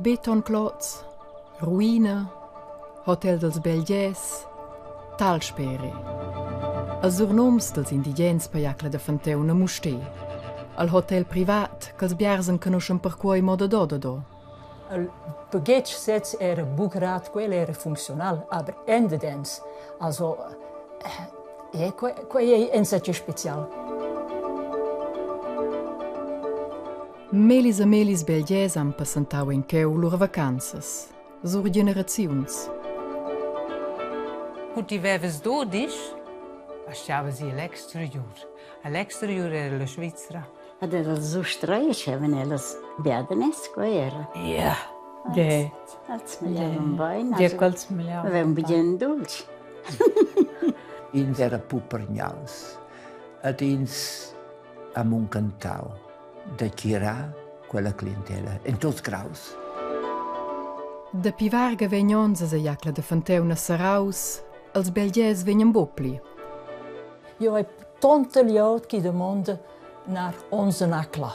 Betonklotz, ruina, hotel dals Belgiers, Talsperre. Els surnoms dals indigens per jacla da Fanteun a Mustér. Al hotel privat ch'els biars enconuschan perquei mo da do da do. Il baghetg sez era buc grad, quel era funcziunal, aber endadens, also eh, quei ei enzatgei special. Melis e melis belgiers han passentau en cheu lur vacanzas, sur generaziuns. Cu ti vevas dudisch, astgavas ir all'exteriur. All'exteriur era la Svizra. Ed era so streischevan ellas beadenes, quei era. Ja. De. Els magliavan bein. Ja, quels magliavan. Avevan bugen dultsch. Ins era pupergnaus ed ins ha muncantau da tgirar quella clientella en tuts graus. Dapi varga vegn onns ei Jacla da Fanteuna serraus, els Belgiers vegnan buc pli. Io hai tonta glieud chi dumonda nar ons en acla.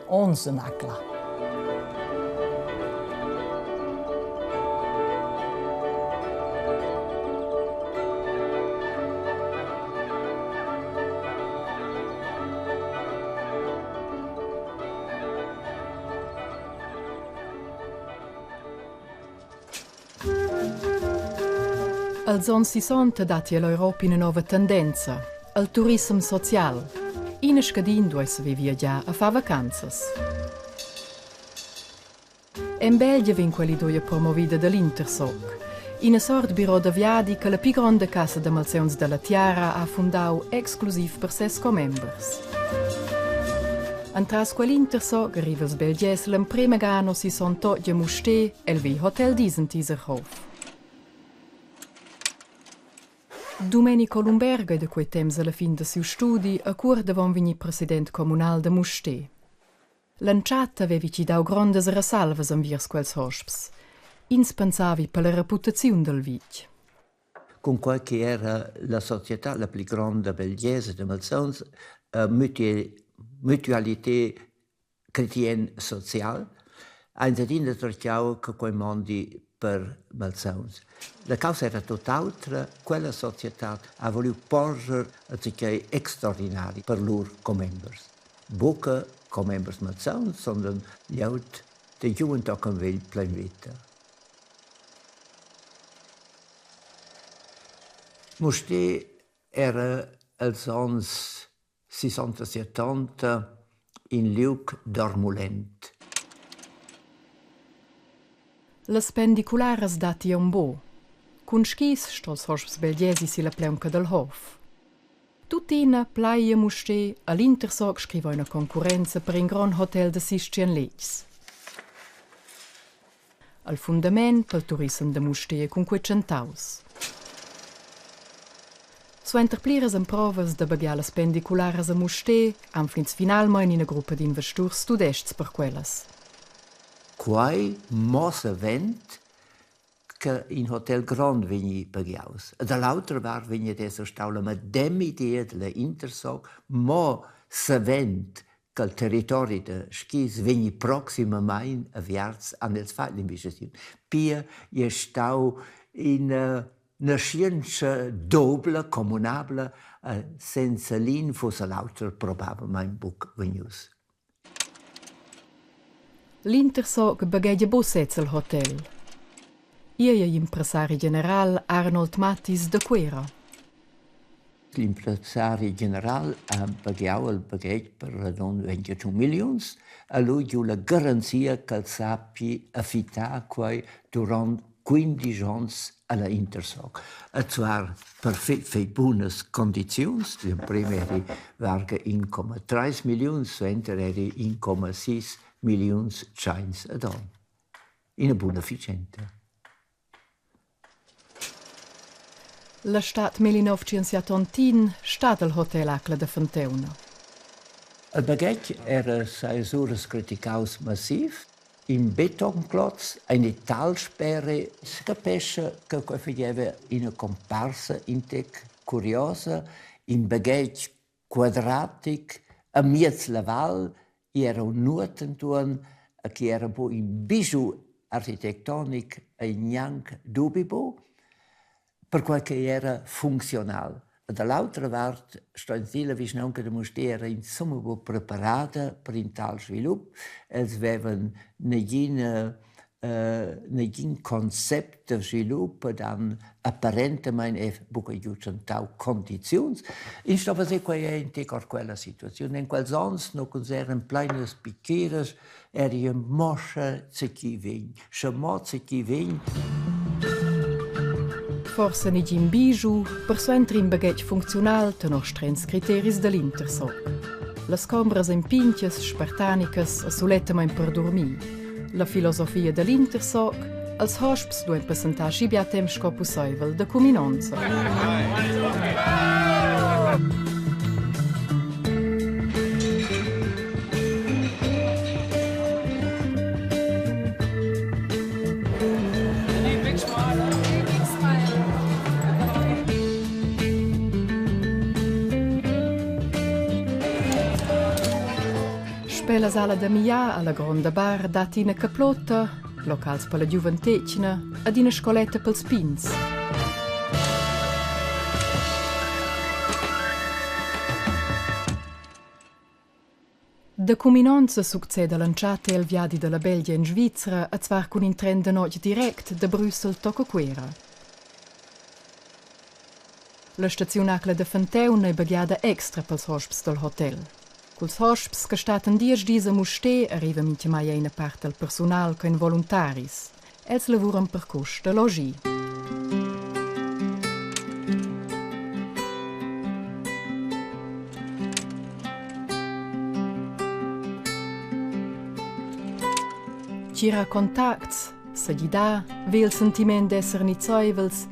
Ons en acla. Els onns sissonta datti ell'Europa ina nova tendenza, il turissem social. Ina scadin duei saver viagiar a far vacanzas. En Belgia vegn quell'idea promovida dall'Intersoc, ina sort biro da viadi che la pli gronda cassa da malsauns dalla tiara ha fundau exclusiv per ses commembers. Entras quell'Intersoc arriva ils Belgiers l'emprema ga no sissontotg a Mustér el vegl hotel Disentiserhof. Dumenico Lumberga ei da quei temps alla fin da siu studi a cuort avon vegnir president communal da Mustér. L'entschatta vevi gidau grondas resalvas enviers quels hosps. Ins pensavi per la reputaziun dal vitg. Cunquai che era la società la pli gronda belgiesa da malsauns mutualité chrétienne social, ein adina tertgau che quei mondi per malsauns. La causa era tut autra, quella societad ha voliu porscher enzatgei extraordinari per lur commembers. Buca commembers malsauns, sondern glieud da giuven tochen vegl plein veta. Mustér era els onns sissanta-settanta in liug dormulent. Las pendicularas datti aunc buc. Cun skis stos hosps belgesi silla plaunca dal Hof. Tuttina plai a Mustér a l'Intersoc scriva ina concurrenza per in grond hotel da sis tschien letgs. Al fundament pel turissem da Mustér cun quei tschentaus. Suenter pliras emprovas da baghiar las pendicularas a Mustér anfl'ins finalmein ina gruppa d'investurs tudestgs per quellas. Quai mossa vent che in hotel grond vegni paghiaus. E dall'autra vart vegni ad esser stau la medema idea della Intersoc, mo savend che il territori da skis vegni proximamain aviarts han els fatg l'investiziun. Pia è stau ina naschientscha dobla, communabla, senza l'in fosse l'auter probabilmein buc vegnius. L'Intersoc baghegia buc sez il hotel. Igl ei impressari general Arnold Mathis da Cuera. L'impressari general ha baghiau il baghetg per radund 21 milliuns e lu giu la garanzia ch'el sappi affittar quei duront 15 onns alla Intersoc. E zwar per fetg bunas condiziuns. L'emprim eri varga 1,3 milliuns, suenter eri 1,6 milliuns tscheins ad onn. Ina buna fatschenta. La stad 1971 stat al Hotel Acla da Fonteuna. Il baghetg era seis uras criticaus massiv In betonklotz, eine Talsperre, secapescha che quei fageva ina comparsa in tec curiosa, in baghetg quadratic amiez la val, era un nuot entuorn. e che era bu in bijou architectonic e gnanc dubi bu, perquai che era funzional. E dall'autra vart sto ins dir, la vischnaunca da Mustér era insumma bu preparada per in tal svilup. Els vevan negina negin concept da svilup ed han apparentamein er buca giu tschentau condiziuns. Ins sto fazer quei è in tec ord quella situaziun. En quels onns, no ch'els eran pleinas picheras, eri in moscha ce chi vegn, sche mo ce chi vegn. Forsa negin bijou, persuenter in baghetg funcziunal tenor strens criteris dall'Intersoc. Las combras ein pintgas, spartanicas e sulettamain per durmir. La filosofia dall'Intersoc als hosps duein passentar schi bia temps sco pusseivel da cuminonza. Sper la sala da miar alla gronda bar dat ina caplota, locals per la giuventetgna ed ina scoletta pels pigns. Da cuminonza succeda l'entschatta el viadi dalla Belgia en Svizra e zvar cun in tren da notg direct da Brüssel tocca Cuera. La staziun Acla da Fanteun ei baghiada extra pels hosps dal hotel. Culs hosps che stattan diesch dis a Mustér arriva mintgamai ina part dal persunal ch'ein voluntaris. Els lavuran per cust da logi. Tgira contacts, segidar, ve il sentiment d'esser nizeivels,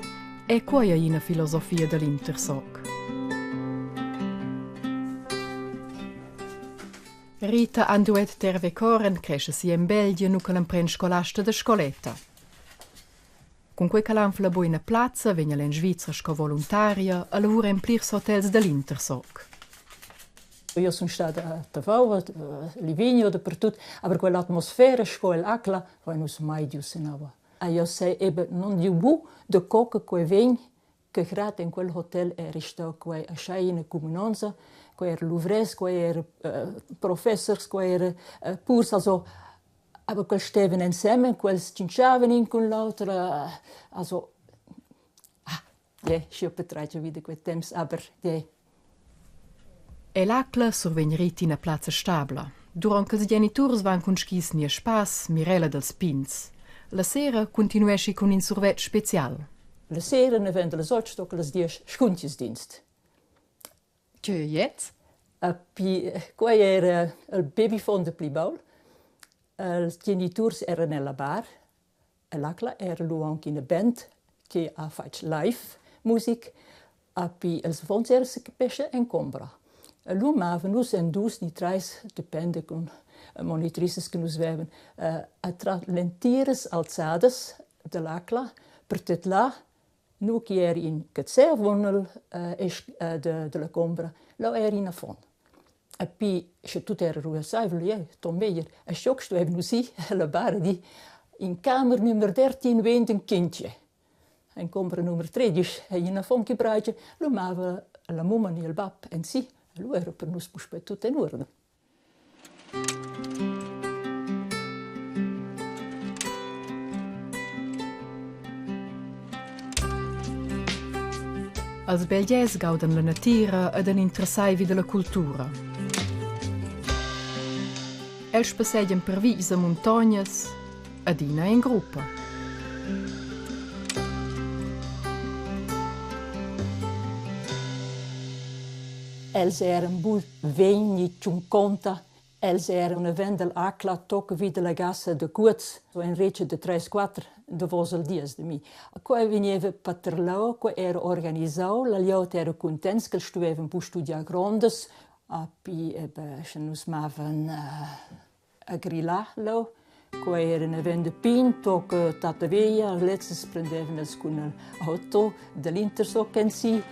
è quai ina filosofia da l'Intersoc. Rita Anduet Tervecoren cresce si en Belgia nu ch'el empren scolasta da scoletta. Cun quei ch'el anfla buc ina plazza vegn el en Svizra sco voluntaria a lavura en plirs hotels dall'Intersoc. Io sun stada a Tavau, a Livigno, dapertut, aber quell'atmosfera sco ell'acla vain nus mai giu sin aua. Io sei eben non giu bu da co che quei vegn che grad in quel hotel era stau quei aschia ina cuminonza, quei era luvrers, quei era professers, quei era purs, also aber quels stevan ensemen, quels tschintschavan in cun l'auter, also ah, je, schi ho patratg vi da quei temps, aber je. Ell'acla survegn Rita ina plazza stabla. Duront ch'ils geniturs van cun skis ni a spass, Mirella dals pigns. La sera cuntinueschi cun in survetsch special. La sera ne vend las otg tocca las diesch Schuntjesdienst. Tgei ei gliez? Pi quei era il babyfon da pli baul. Els geniturs eran ella bar. Ell'acla era lu aunc ina band che ha fatg live music. Api els affons era secapescha en combra. E lu mavan nus en dus ni treis, depende cun monitrices che nus vevan, a tras l'entiras alzadas dall'acla per tedlar nu chi era in cazzer avon el esch dalla combra, leu era in affon. E pi sche tut era ruasseivel, jeu ton meglier. E schoc stuevan nus ir alla bar e dir in camer numer dertin vend in kindje. En combra numer tredisch ei in affon che bragia, lu mava la mumma ni il bab ensi e lu era per nus puspei tut en uorden. Els Belgiais gaudan la natira ed èn interessai vi da la cultura. Els spassegian per vitgs e muntognas, adina en gruppa. Els eran buc vegni tschunconta, els eran naven dall'acla tocca vi dalla gassa da Cuoz, en retscha da treis quatter davos il dies da mi. Quei vegneva paterlau, quei era organisau, la glieud era cuntents ch'els stuevan buc studiar grondas, api eben sche nus mavan a grillar leu. Quei era naven da pign tocca tatta veglia, lezzas prendevan els cun il auto dall'Intersoc ensi.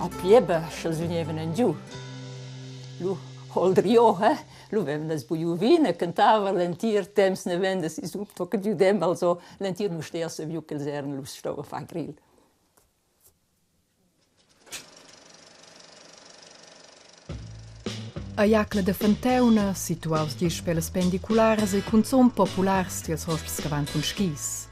A pieba, sch'els vegnevan engiu. Lu holdriò, eh? Lu vevan els buiu vin e cantava l'entir temps naven da sisum tocca giudem, also l'entir Mustér saviu ch'els eran lu stau a far gril. A Jacla da Fanteuna, situaus gest sper las pendicularas, ei cunzun populars tiels hosps che van cun skis.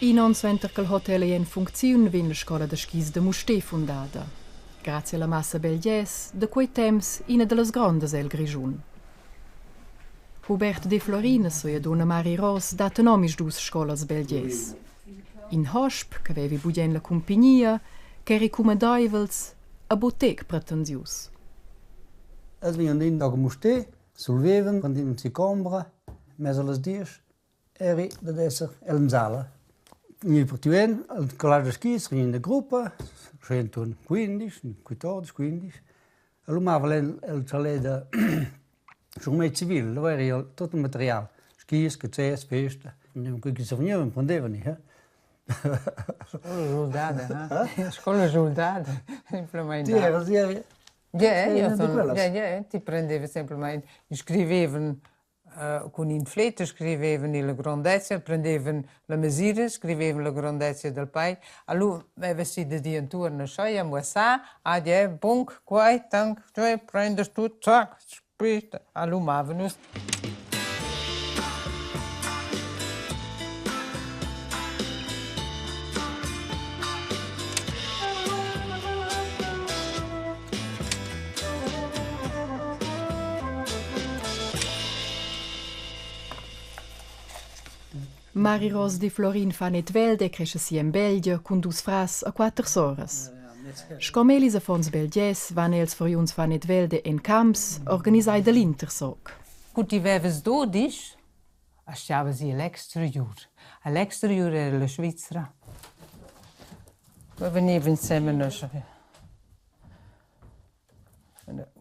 In onn suenter ch'el hotel ei en funcziun vegn la scola da skis da Mustér fundada. Grazia alla massa belgiès da quei temps ina dallas grondas el Grischun. Hubert Deflorin e sia dunna Mari Ros dattan omisdus scolas belgiès. In hosp che vevi bugen la cumpignia, ch'eri cumadeivels e buc pretensius. Els vegnan in da Mustér, sulvevan quando in si combra, mez allas diesch, eri dad esser el sala. Gnü partüen al collage da skis, in üna gruppa, tschentun quindisch, quattordisch, quindisch. E lu mava el el chalet da schurmetg civil, lu era il tut il material, skis, cazzers, festa. Quei che survegnevan prendevani, eh. Scola schuldada, eh? Scola schuldada, simplamaing. Ti eras ieri Ja, io sun ja, ja, ti prendeva semplamein scrivevan cun in fleter scrivevan illa grondezia, prendevan la mesira, scrivevan la grondezia dal pai. Alura veva si da dir intuorn uschè muossà, ah ja, bun, quai, tanc, tü prendast tut, zac, spüert. Alura mavan nus. Mariros de Florin Fanet Velde cresce si en Belgia cun dus frars e quatter soras. Sco melis affons belgiès van els foriuns Fanet Velde en camps organisai dall'Intersoc. Cu ti vevas dudisch, astgavas ir all'exteriur. All'exteriur era la Svizra. Qua vegniva insemen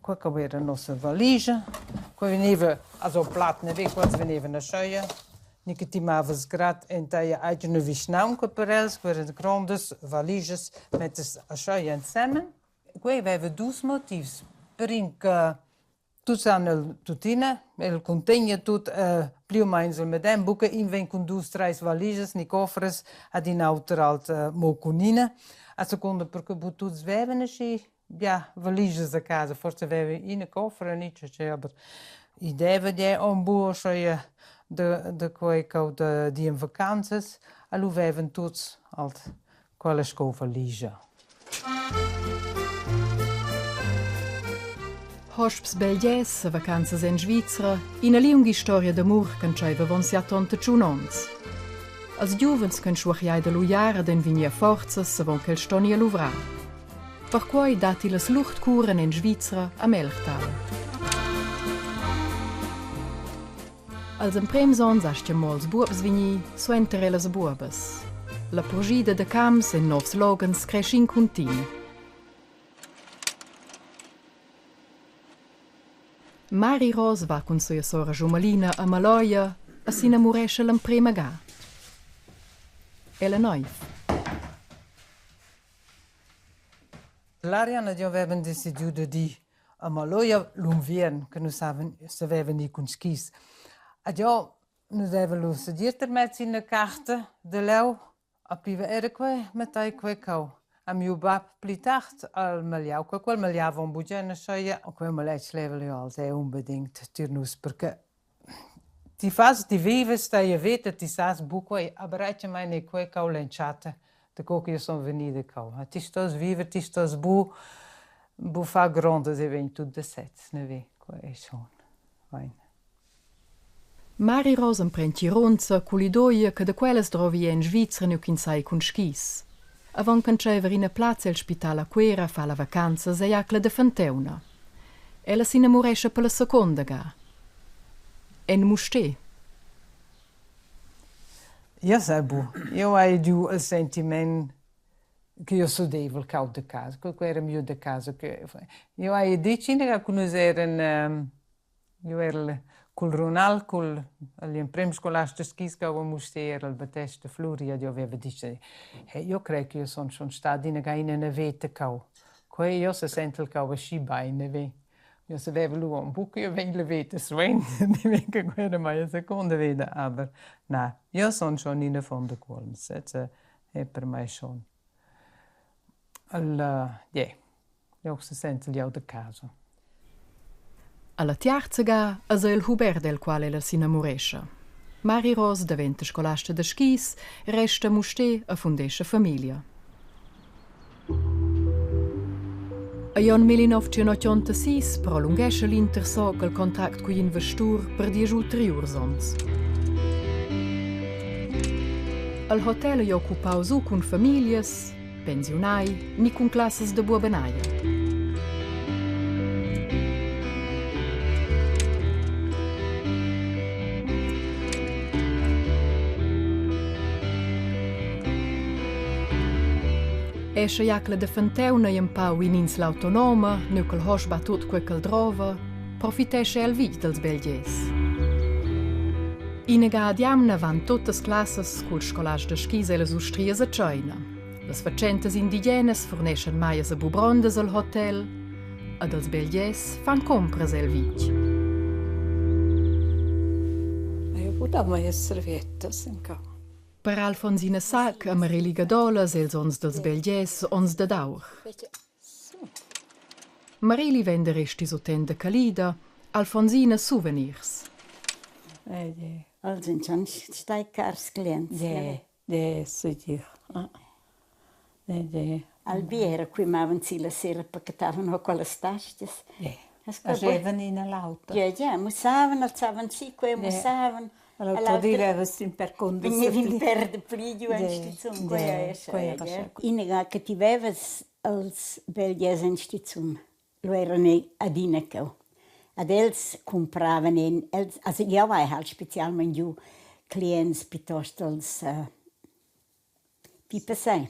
Qua che era nossa valigia. Qua vegniva also plat ne ve, quels vegnivan a scheia. Ni che ti mavas grad en teia eigene vischnaunca per els, quei eran grondas valigias mettas a scheia ensemen. Quei aveva dus motivs. Per in che Tuts han el tuttina, el cuntegna tut pli u meins il medem, buca in vegn cun dus, treis valigias ni coffres ad in auter alt mo cun ina. A secunda perché bu tuts vevan aschi bia valigias a casa, forse veva ina coffra ni tgei, aber i deva gie aunc buc aschia da quei ch'eu da dir en vacanzas, lu vevan tuts alt quella sco valigia. Hosps belgiès a vacanzas en Svizra, ina liunga historia d'amur ch'entscheiva avon siatontatschun onns. Als giuvens ch'en schuachiai da l'uiara den vegnir a forzas avon ch'els ston ir a luvrar. Perquei datti las Luchtkuren en Svizra a Melchtal. Als emprems onns astga mo ils buobs vegnir, suenter ellas buobas. La purschida da camps en novs loghens crescha in cuntin. Mari Ros va cun sia sora Giumalina a Maloja e s'inamurescha l'emprema ga. Ella neiv. L'Ariana ed jeu vevan decidiu da dir a Maloja l'unviern che nus savevan ir cun skis. Ed jeu nus vevan lu segir termess ina carta da leu a piva era quei matei quei cheu. A miu bab pli tard al magliau quei, quel magliava un bugen aschia, quei maletg level jeu als è unbedingt tier nus perché ti fas, ti vives tia veta, ti sas buc quei, aber atgnamein ei quei cheu l'entschatta daco che io sun vegnida cheu. Ti stos viver, ti stos bu bu far grondas e vegn tut da sez, ne vi, quei ei schon fein. Mari Rosen pren tgironza culidoia che da quellas drovi en Svizra nua ch'ins sai cun skis. Avon ch'entscheiver ina plazza el spital a Cuera fa la vacanzas ei acla da Fanteuna. Ella s'inamurescha per la secunda ga. En Mustér. Io sai bu. Io hai giu il sentiment che io s'udeva il cau da casa, quel era miu da casa. Io hai detg ina che nus eran Io erel cul runal, cul l'emprem scolast da skis che a Mustér era il Battesta Flury ed io aveva ditg: «Hey, io crei che io sun schon stat ina ga ina veta cau. Quei io se sentel cau aschi bein, ne? Io saveva lu aunc buca, io vegn la veta suenter, ne che quei era mai la seconda veta, aber na, io sun schon ina von da cuolms, è per mei schon. El, yeah, Jeu sesentel jeu da casa. Alla tiarza ga es el Hubert del qual ella s'inamurescha. Mari Ros daventa scolasta da skis, resta a Mustér e fundescha famiglia. Agl onn 1986 prolunghescha l'Intersoc il contract cugl investur per diesch ulteriurs onns. El hotel ei occupaus u cun famiglias, pensiunai ni cun classas da buobanaglia. Escha jacla da Fanteuna ei empau in'insla autonoma, nua ch'el hosp ha tut quei ch'el drova, profitescha el vitg dals Belgiers. Ina ga ad jamna van tuttas classas culs scolars da skis ellas ustrias a tscheina. Las fatschentas indigenas furneschan maias e bubrondas al hotel ed els Belgiers fan compras el vitg. Eu pudava esser vietas in ca. Per Alfonsina Sac e Mareli Gadolas els onns dals Belgiers onns dad aur. Mareli venda resti suten da Calida, Alfonsina souvenirs. Els ein schon stai cars clients. De, segir. De, de. Al biera qui mavan si la sera pachettavan ho quellas tastas. Fagevan ina l'autra. Ja, ja, mussavan, alzavan si quei, mussavan. L'altro di vevas in per condas. Vegnevi in per de pli giu en stizun, quei è Ina che ti vevas els belgiers en stizun, lu eran ei adina cheu. Ad els cumpravan en, els, also jau hai halt spezialmein giu clients piuttosto els pipassai.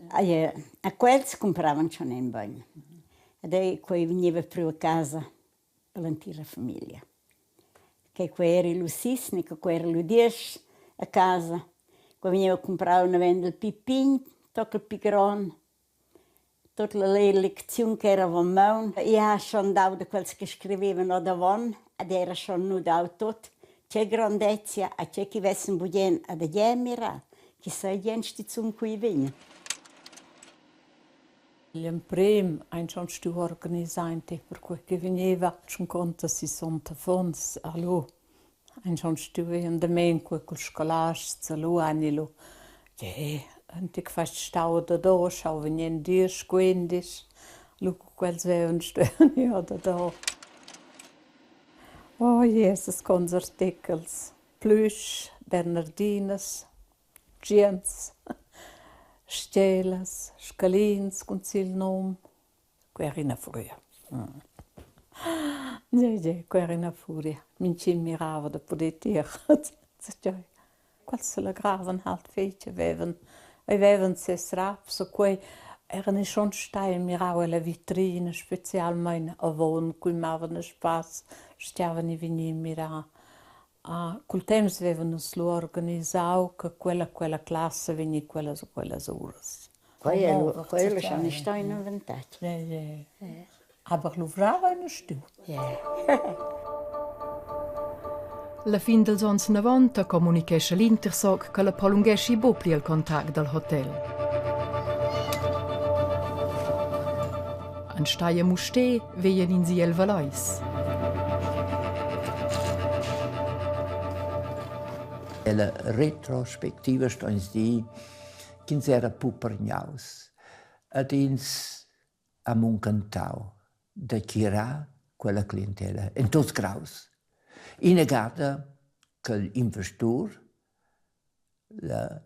A quels cumpravan schon en bein. Ed ei quei vegneva priu a casa all'entira famiglia. Che quei eri lu sis ni che quei era lu diesch a casa. Quei vegneva cumprau naven dal pli pign toc al pli grond. Tut la lecziun che era avon maun. Io ha schon dau da quels che scrivevan ordavon ed era schon nudau tut. Tgei grondezia a tgei che vessen bugen ad gie mirar, chi seigi en stizun cui vegn. Gl'emprem ein schon stuiu organisar in tec perquei che vegneva tschunconta sissonta affons. Allo ein schon stuiu endamen quei culs scolasts, allo han lu gie ein tec fest stau dador, schau vegnend diesch, quindisch, lu cu quels vevan stuiu ir dador. Oh Jesus, cons artechels, plüsch, bernardinas, Tgiens, stelas, scalins cun sil num. Quei era ina furia. Gie, gie, quei era ina furia. Mintgin mirava da puder tier. Quels selegravan halt fetg e vevan, ei vevan ses raps e quei eran ei schon stai e mirau ella vitrina, specialmein avon cu ei mavan a spass, stuevan ei vegnir mirar. Cul temps vevan nus lu organisau che quella quella classa vegni quellas e quellas uras. Quei è quei schon stau in avantatg. Aber luvrava nus stuiu. La fin dals onns 90 communichescha l'Intersoc ch'ella prolungheschi buc pli il contract dal hotel. Enstagl a Mustér vegnan ins ir el Valais. Ella retrospectiva sto ins dir ch'ins era pupergnaus ed ins ha muncantau da tgirar quella clientella en tuts graus. Ina gada che l'investur, la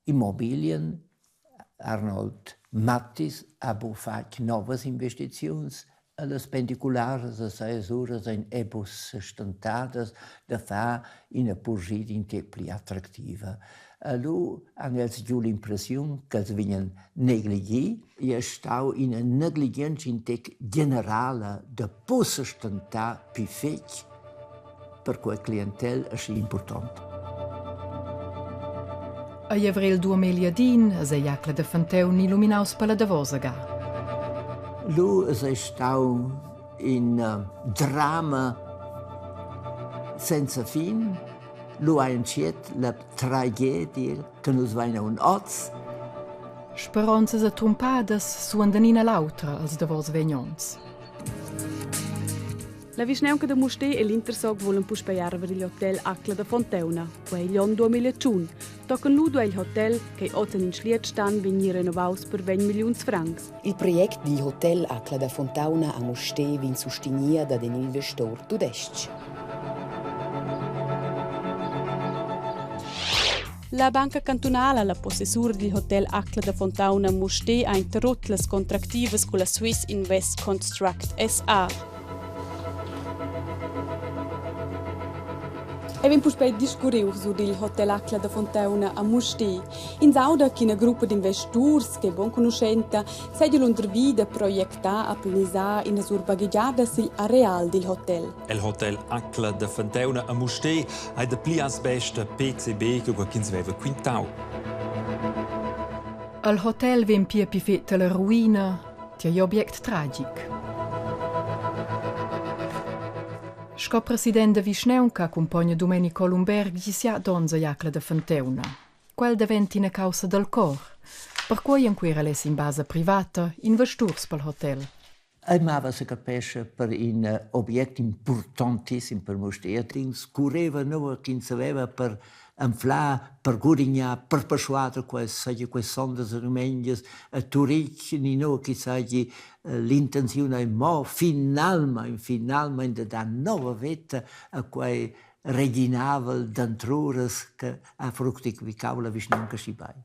Immobilien Arnold Mathis ha bu fatg novas investiziuns. Las pendicularas da seis uras ein ebus stantadas da far ina purschida in tec pli attractiva. Lu han els giu l'impressiun ch'els vegnan negligi. I è stau ina negligientscha in tec generala da buca stentar pli fetg per quei clientel aschi impurtont. Ei avrel 2010 es ei Jacla da Fanteun illuminaus per la davosa ga. Lu es ei stau in drama senza fin. Lu ha entschiet la tragedia che nus vein aunc oz. Speronzas e trumpadas suondan ina l'autra als davos vegn onns. La vischnaunca da Mustér e l'Intersoc vulan puspei arver igl hotel Acla da Fonteuna. Quei igl onn 2001. Tochen lu duei il hotel, ch'ei oz en in schliet stan, vegnir renovaus per 20 milliuns francs. Il project dil hotel Acla da Fontauna a Mustér vegn sustegnia dad in investor tudestg. La banca cantunala, la possessura dil hotel Acla da Fontauna Mustér, ha interrut las contractivas culla Swiss Invest Construct SA. Ei vegn puspei discurriu sur dil hotel Acla da Fontauna a Mustér. Ins auda ch'ina gruppa d'investurs ch'ei bunconuschenta seigi lundervi da projectar a planisar ina surbaghegiada sigl areal dil hotel. El hotel Acla da Fontauna a Mustér ei dapli asbesta PCB che quei ch'ins veva quintau. Al hotel vegn pia pi fetg la ruina, tier object tragic. Sco president da vischnaunca accumpogna Dumeni Columberg gi sia donza Jacla da Fonteuna. Quel daventa ina caussa dal cor. Perquei enquera less in basa privata investurs pel hotel. Ei mava secapescha per in object impurtontissim per Mustér. Ins curreva nua ch'ins saveva per anflar, per gudignar, per perschuader quels, seigi quels sondas e dumengias a Turitg ni nua ch'i seigi l'intenziun ei mo finalmein, finalmein da dar nova veta a quei reginavel d'antruras che ha fructificau la vischnaunca schi bein.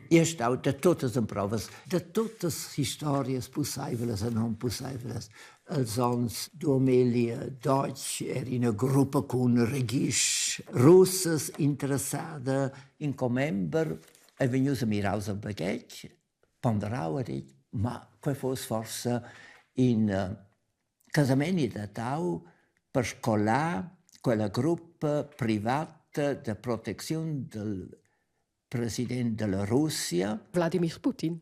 È stau da tuttas emprovas, da tuttas historias pusseivlas e non pusseivlas. Els ons 2012 era ina gruppa cun regisch russas interessada in commember è vegnius a miraus al baghetg, ponderau e detg, ma quei foss forsa in casamenti adattau per scolar quella gruppa privata da protecziun del president della Russia. Vladimir Putin.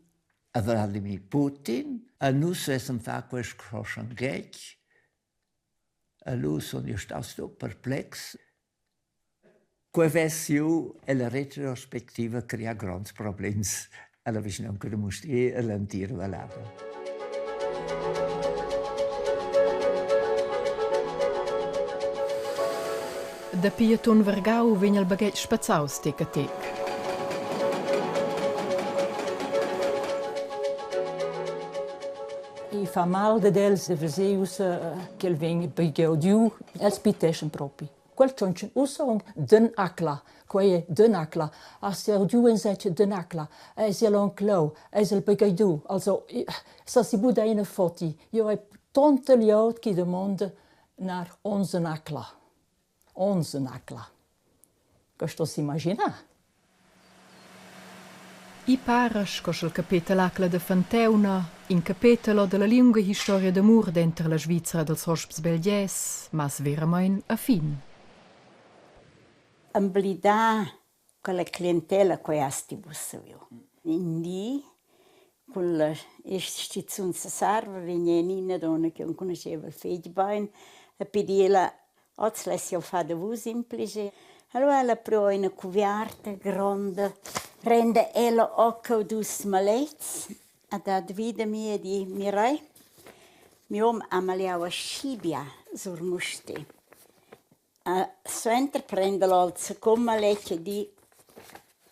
A Vladimir Putin. A nus vessen far quest groschangetg. A lu sun io staus perplex. Quei vess iu ella retrospectiva crear gronds problems alla vischnaunca da Mustér e all'entira vallada. Dapi atun vargau vegn il baghetg spazzaus tec a tec. I fa mal dad els da veser ussa ch'el vegn baghegiau. Els piteschan propi. Quel tschontschen ussa aunc den acla, quei è den acla. Ha serdiu enzatge den acla, eis el aunc leu, eis el baghegiau. Also, sa si buca ina foti. Jeu hai tonta glieud che damonda nar onns en acla. Onns en acla. Che sto s'imaginar. I para sco sch'el capetel Acla da Fanteuna, in capetelo dalla liunga historia d'amur denter la Svizra ed els hosps belgiais, mass veramein a fin. Emblidar quella clientella quei has ti buca saviu. In di cun la stizun sesarva vegn ina donna che enconuscheva il fegl bein e pedi ella Oz less jeu far da vus in plascher. Allura ella priu ina cuviarta gronda, renda ella o dus malets e dat vida mi e di: «Mirei, miu um ha magliau aschi bia sur Mustér.» Suenter prenda el il secund maletg e di: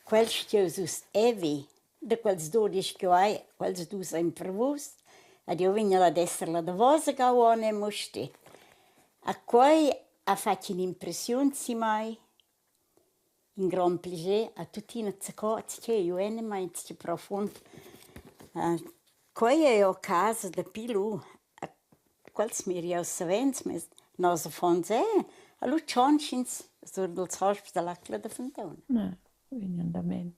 «Quels ch'jeu uss evi, da quels dudisch ch'jeu hai, quels dus ein per vus ed jeu vegnel ad esser la davosa ga uonn en Mustér. A quei ha fatg in'impressiun si mei, in grond plascher, a tuttina zaco, tgei jeu en mei, tgei profund. Quei ei a casa dapi lu. Quels mirjeu savens, mes nos affons eh, lu tschontsch'ins sur dals hosps dall'Acla da Fontauna. Na, vegnan da men.